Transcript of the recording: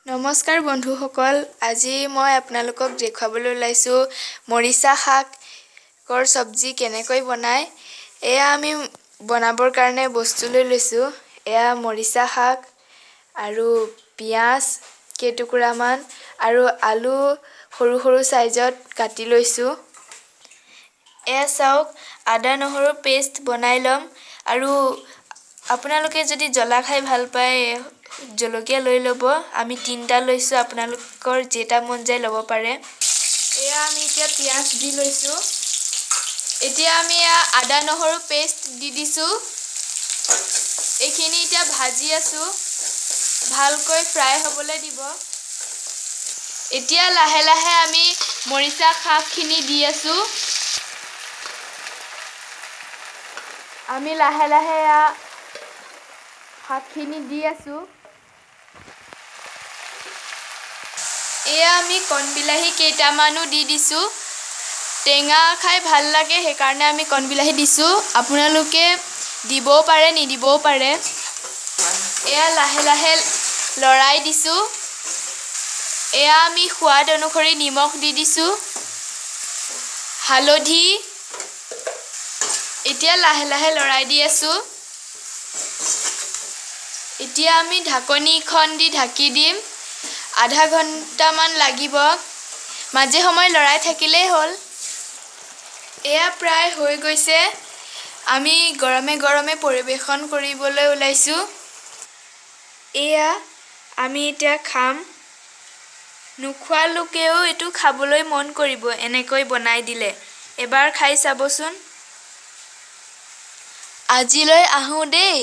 নমস্কাৰ বন্ধুসকল, আজি মই আপোনালোকক দেখুৱাবলৈ ওলাইছোঁ মৰিচা শাকৰ চব্জি কেনেকৈ বনায়। এয়া আমি বনাবৰ কাৰণে বস্তু লৈ লৈছোঁ। এয়া মৰিচা শাক আৰু পিঁয়াজ কেইটুকুৰামান আৰু আলু সৰু সৰু চাইজত কাটি লৈছোঁ। এয়া চাওক, আদা নহৰু পেষ্ট বনাই ল'ম। আৰু আপোনালোকে যদি জ্বলা খাই ভাল পায়, জলকীয়া লৈ ল'ব। আমি 3টা লৈছোঁ, আপোনালোকৰ যেইটা মন যায় ল'ব পাৰে। এয়া আমি এতিয়া পিঁয়াজ দি লৈছোঁ। এতিয়া আমি এয়া আদা নহৰু পেষ্ট দি দিছোঁ। এইখিনি এতিয়া ভাজি আছোঁ, ভালকৈ ফ্ৰাই হ'বলৈ দিব। এতিয়া লাহে লাহে আমি মৰিচা শাকখিনি দি আছোঁ। আমি লাহে লাহে এয়া শাকখিনি দি আছোঁ। এয়া আমি কণবিলাহী কেইটামানো দি দিছোঁ। টেঙা খাই ভাল লাগে, সেইকাৰণে আমি কণবিলাহী দিছোঁ। আপোনালোকে দিবও পাৰে, নিদিবও পাৰে। এয়া লাহে লাহে লৰাই দিছোঁ। এয়া আমি সোৱাদ অনুসৰি নিমখ দি দিছোঁ, হালধি। এতিয়া লাহে লাহে লৰাই দি আছোঁ। এতিয়া আমি ঢাকনিখন দি ঢাকি দিম। আধা ঘণ্টামান লাগিব, মাজে সময়ে লৰাই থাকিলেই হ'ল। এয়া প্ৰায় হৈ গৈছে। আমি গৰমে গৰমে পৰিৱেশন কৰিবলৈ ওলাইছোঁ। এয়া আমি এতিয়া খাম। নোখোৱা লোকেও এইটো খাবলৈ মন কৰিব এনেকৈ বনাই দিলে। এবাৰ খাই চাবচোন। আজিলৈ আহোঁ দেই।